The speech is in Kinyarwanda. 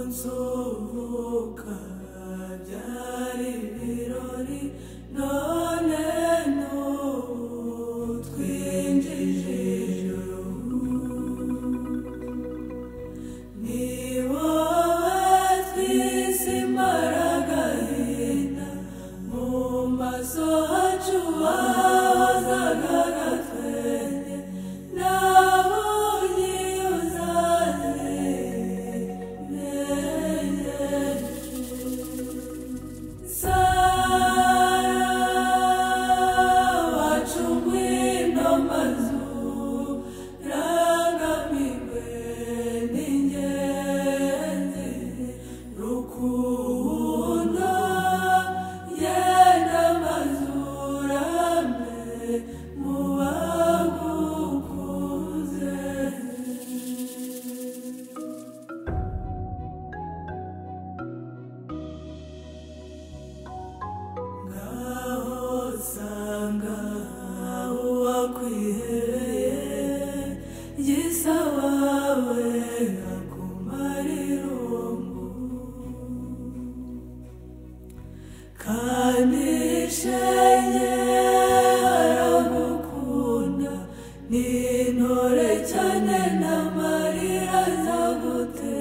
Umunsi uvuka byari ibirori, none n'ubu twinjije ijuru. Ni wowe twise imaragahinda, mu maso hacu wahozaga agatwenge, nabonye uzane. Sara wacu ngwino mazu rangamirwe n'ingenzi, rukundo yenda mazurame mu bagukunze. Ngaho sanga uwakwihereye, gisa wawe akumara irungu, kandi shenge aragukunda, ni intore cyane n'amarira azagutera.